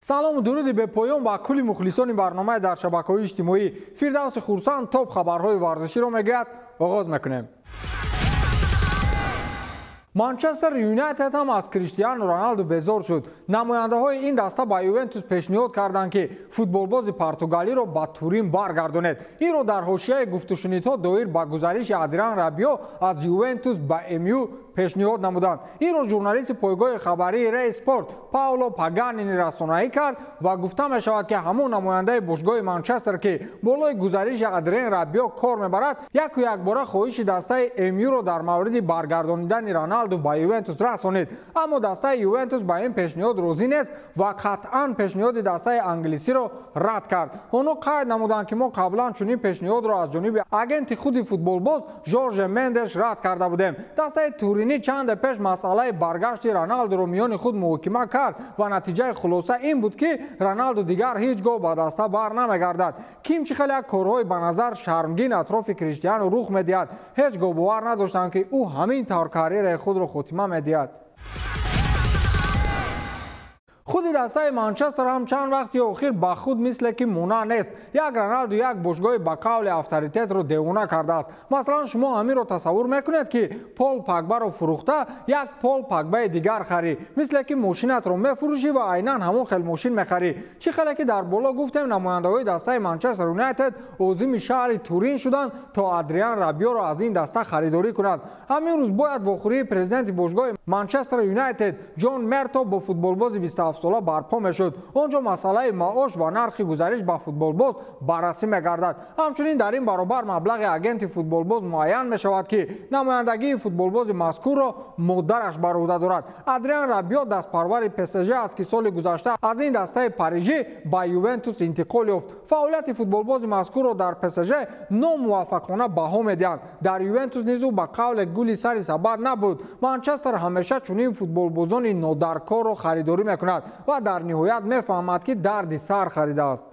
Салому дуруди бепоён ба кулли мухлисони барномаи дар шабакаҳои иҷтимоӣ. Фирдавси Хурсанд топ хабарҳои варзиширо мегӯяд. Оғоз мекунем. Манчестер Юнайтед ҳам аз Криштиану Роналду безор шуд. Намояндаҳои ин даста ба Ювентус пешниҳод карданд, ки футболбози португалиро ба Турин баргардонед. Инро дар ҳошияи гуфтушунидҳо доир ба гузариши Адриан Рабио аз Ювентус ба МЮ пешниҳод намуданд. Инро журналисти пойгоҳи хабарии Рей Спорт Пауло Паганини расонаӣ кард ва гуфта мешавад, ки ҳамон намояндаи бошгоҳи Манчестер, ки болои гузариши Адриан Рабио кор мебарад, яку якбора хоҳиши дастаи МЮ-ро дар мавриди баргардонидани Роналду ба Ювентус расонид. Аммо дастаи Ювентус ба ин пешниҳод розӣ нест ва қатъан пешниҳоди дастаи англисиро рад кард. Онҳо қайд намуданд, ки мо қаблан чунин пешниҳодро аз ҷониби агенти худи футболбоз Жорже Мендеш рад карда будем. Дастаи Туринӣ чанде пеш масъалаи баргашти Роналдуро миёни худ муҳокима кард ва натиҷаи хулоса ин буд, ки Роналду дигар ҳеҷ гоҳ ба даста бар намегардад. Ким чӣ хеле як корҳои ба назар шармгин атрофи Криштиану рух медиҳад, ҳеҷ гоҳ бовар надоштанд, ки ӯ ҳамин тавр карьераи худро хотима медиҳад. Худи дастаи Манчестер ҳам чанд вақти охир ба худ мисле ки муна нест. Як Роналду як бошгоҳи ба қавли авторитетро девона кардааст. Масалан, шумо ҳаминро тасаввур мекунед, ки Пол Пагбаро фурӯхта як Пол Пагбаи дигар харӣ, мисле ки мошинатро мефурӯшӣ ва айнан ҳамон хел мошин мехарӣ. Чӣ хеле ки дар боло гуфтем, намояндаҳои дастаи Манчестер Юнайтед озими шаҳри Турин шуданд, то Адриан Рабиоро аз ин даста харидорӣ кунанд. Ҳамин рӯз бояд вохӯрии президенти бошгоҳи Манчестер Юнайтед Ҷон Мерто бо футболбози 27 сола барпо мешуд. Он ҷо масъалаи маош ва нархи гузариш ба футболбоз баррасӣ мегардад. Ҳамчунин дар ин баробар маблағи агенти футболбоз муайян мешавад, ки намояндагии футболбози мазкурро модараш бар ӯҳда дорад. Адриан Рабио дастпарвари ПСЖ аст, ки соли гузашта аз ин дастаи парижӣ ба Ювентус интиқол ёфт. Фаъолияти футболбози мазкурро дар ПСЖ номуваффақона баҳо медиҳанд. Дар Ювентус низ ӯ ба қавле гули сари сабад набуд. Манчестер ҳамеша чунин футболбозони нодаркорро харидорӣ мекунад ва дар ниҳоят мефаҳмад, ки дарди сар харидааст.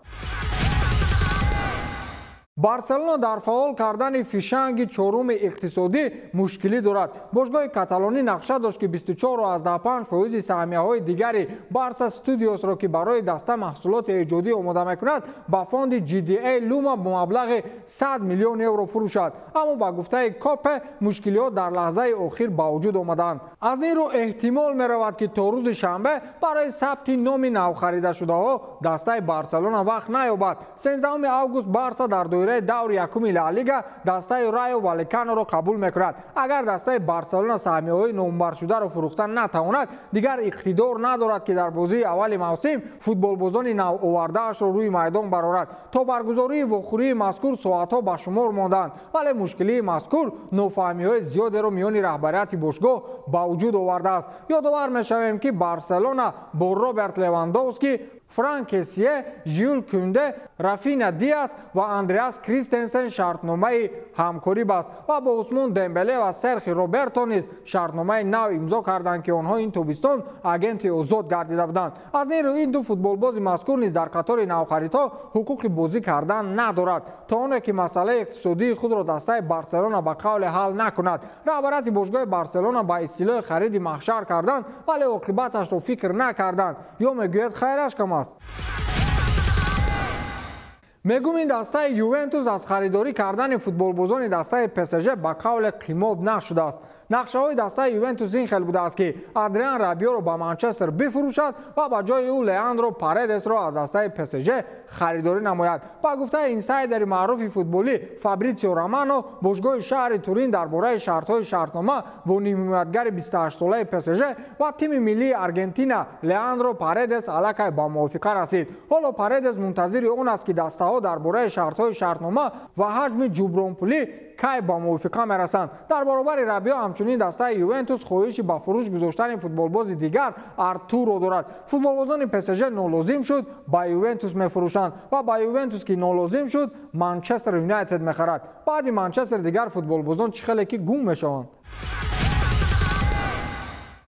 Барселона дар фаъол кардани фишанги чоруми иқтисодӣ мушкилӣ дорад. Бошгоҳи каталонӣ нақша дошт, ки 24,5% саҳмияҳои дигари Барса Студиосро, ки барои даста маҳсулоти эҷодӣ омода мекунад, ба фонди GDA Лума бо маблағи 100 миллион евро фурӯшад. Аммо ба гуфтаи Копе мушкилиҳо дар лаҳзаи охир ба вуҷуд омаданд. Аз ин рӯ эҳтимол меравад, ки то рӯзи шанбе барои сабти номи навхаридашудаҳо дастаи Барселона вақт наёбад. 13 август Барса дар доираи даври якуми Ла Лига дастаи Райо Валеканоро қабул мекунад. Агар дастаи Барселона саҳмияҳои номбаршударо фурӯхта натавонад, дигар иқтидор надорад, ки дар бозии аввали мавсим футболбозони навовардаашро рӯи майдон барорад. То баргузории вохӯрии мазкур соатҳо ба шумор монданд, вале мушкилии мазкур нофаҳмиҳои зиёдеро миёни раҳбарияти бошгоҳ ба вуҷуд овардааст. Ёдовар мешавем, ки Барселона бо Роберт Левандовски, Франк Кессие, Жюл Кунде, Рафина Диас ва Андреас Кристенсен шартномаи ҳамкорӣ баст ва бо Усмон Дембеле ва Серхи Роберто низ шартномаи нав имзо карданд, ки онҳо ин тобистон агенти озод гардида буданд. Аз ин рӯ ин ду футболбози мазкур низ дар қатори навхаридҳо ҳуқуқи бозӣ кардан надорад, то оне ки масъалаи иқтисодии худро дастаи Барселона ба қавле ҳал накунад. Раҳбарияти бошгоҳи Барселона ба истилоҳи хариди маҳшар карданд, вале оқибаташро фикр накарданд. Ё мегӯяд хайраш кам аст. Мегум ин дастаи Ювентус аз харидорӣ кардани футболбозони дастаи ПСЖ ба қавле қимоб нашудааст. Нақшаҳои дастаи Ювентус ин хел будааст, ки Адриан Рабиоро ба Манчестер бифурӯшад ва ба ҷои ӯ Леандро Паредесро аз дастаи ПСЖ харидорӣ намояд. Ба гуфтаи инсайдери маъруфи футболӣ Фабритсио Романо, бошгоҳи шаҳри Турин дар бораи шартҳои шартнома бо нимҳимоятгари 28-солаи ПСЖ ва тими миллии Аргентина Леандро Паредес аллакай ба мувофиқа расид. Ҳоло Паредес мунтазири он аст, ки дастаҳо дар бораи шартҳои шартнома ва ҳаҷми ҷубронпулӣ кай ба мувофиқа мерасанд. Дар баробари Рабио ҳамчунин дастаи Ювентус хоҳиши ба фурӯш гузоштани футболбози дигар Артуро дорад. Футболбозони ПСЖ нолозим шуд, ба Ювентус мефурӯшанд ва ба Ювентус ки нолозим шуд, Манчестер Юнайтед мехарад. Баъди Манчестер дигар футболбозон чӣ хеле ки гум мешаванд.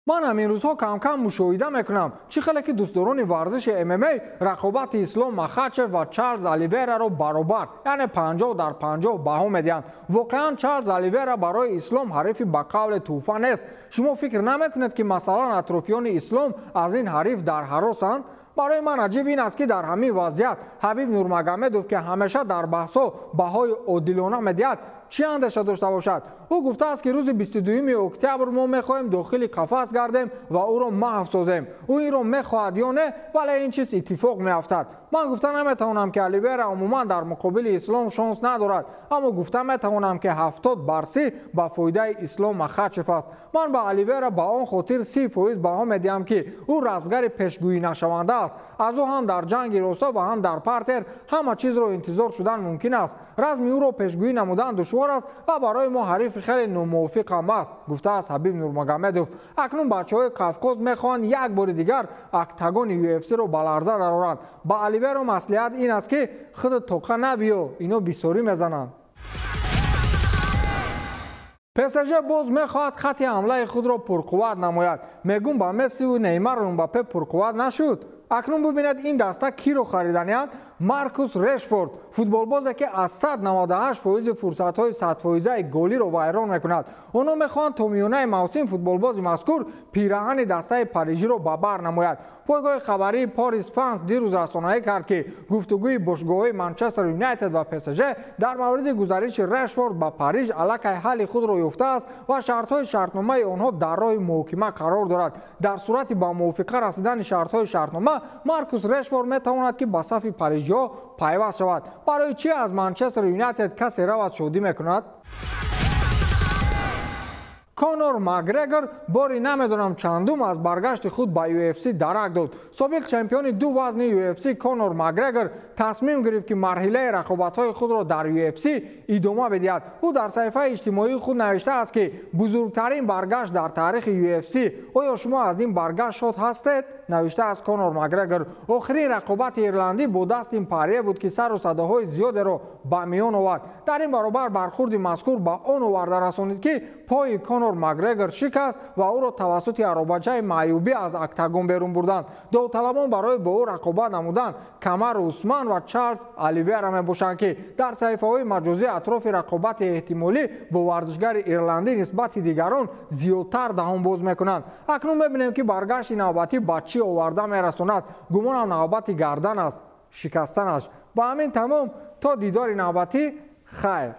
Ман ҳамин рӯзҳо кам-кам мушоҳида мекунам, чӣ хеле ки дӯстдорони варзиши ММА рақобати Ислом Махачев ва Чарлз Оливераро баробар, яъне 50-50 баҳо медиҳанд. Воқеан Чарлз Оливера барои Ислом ҳарифи ба қавле тӯҳфа нест. Шумо фикр намекунед, ки масалан атрофиёни Ислом аз ин ҳариф дар ҳаросанд? Барои ман аҷиб ин аст, ки дар ҳамин вазъият Ҳабиб Нурмагомедов, ки ҳамеша дар баҳсҳо баҳои одилона медиҳад, чӣ андеша дошта бошад. Ӯ гуфтааст, ки рӯзи 22 октябр мо мехоҳем дохили қафас гардем ва ӯро маҳв созем. Ӯ инро мехоҳад ё не, вале ин чиз иттифоқ меафтад. Ман гуфта наметавонам, ки Оливера умуман дар муқобили Ислом шонс надорад, аммо гуфта метавонам, ки 70 бар 30 ба фоидаи Ислом Махачев аст. Ман ба Оливера ба он хотир 30% баҳо медиҳам, ки ӯ размгари пешгӯӣ нашаванда аст. Аз ӯ ҳам дар ҷанги роста ва ҳам дар партер ҳама чизро интизор шудан мумкин аст. Разми ӯро пешгӯӣ намудан душвор аст ва барои мо ҳарифи хеле номувофиқ ҳам аст, гуфтааст Ҳабиб Нурмагомедов. Акнун бачаҳои Қавқоз мехоҳанд як бори дигар октагони UFC-ро ба ларза дароранд. Ба Оливеро маслиҳат ин аст, ки худат тоқа набиё, ино бисёрӣ мезананд. ПСЖ боз мехоҳад хатти ҳамлаи худро пурқувват намояд. Мегум, ба Мессиву Неймару Мбаппе пурқувват нашуд. Акнун бубинед, ин даста киро хариданианд. Маркус Решфорд, футболбозе, ки аз 198% фурсатҳои садфоизаи голиро вайрон мекунад. Онҳо мехоҳанд то миёнаи мавсим футболбози мазкур пираҳани дастаи парижиро ба бар намояд. Пойгоҳи хабарии Парис Фанс дирӯз расонаӣ кард, ки гуфтугӯи бошгоҳҳои Манчестер Юнайтед ва ПСЖ дар мавриди гузариши Решфорд ба Париж аллакай ҳалли худро ёфтааст ва шартҳои шартномаи онҳо дар роҳи муҳокима қарор дорад. Дар сурати ба мувофиқа расидани шартҳои шартнома, Маркус Решфорд метавонад, ки ба сафи парижиҳо пайваст шавад. Барои чӣ аз Манчестер Юнайтед касе равад, шодӣ мекунад? Конор Макгрегор бори намедонам чандум аз баргашти худ ба UFC дарак дод. Собиқ чемпиони ду вазни UFC Конор Макгрегор тасмим гирифт, ки марҳилаи рақобатҳои худро дар UFC идома бидиҳад. Ӯ дар саҳифаи иҷтимоии худ навиштааст, ки бузургтарин баргашт дар таърихи UFC. Оё шумо аз ин баргашт шод ҳастед? Навиштааст Конор Макгрегор. Охирин рақобати ирландӣ бо Дастин Парье буд, ки сару садоҳои зиёдеро ба миён овард. Дар ин баробар бархурди мазкур ба он оварда расонид, ки пои Конор Макгрегор шикаст ва ӯро тавассути аробачаи маъюбӣ аз октагон берун бурданд. Довталабон барои бо ӯ рақобат намудан Камару Усман ва Чарлз Оливера мебошанд, ки дар саҳифаҳои маҷозӣ атрофи рақобати эҳтимолӣ бо варзишгари ирландӣ нисбати дигарон зиёдтар даҳонбоз мекунанд. Акнун мебинем, ки баргашти навбатӣ ба чӣ оварда мерасонад. Гумонам, навбати гардан аст шикастанаш. Ба ҳамин тамом, то дидори навбатӣ, хайр.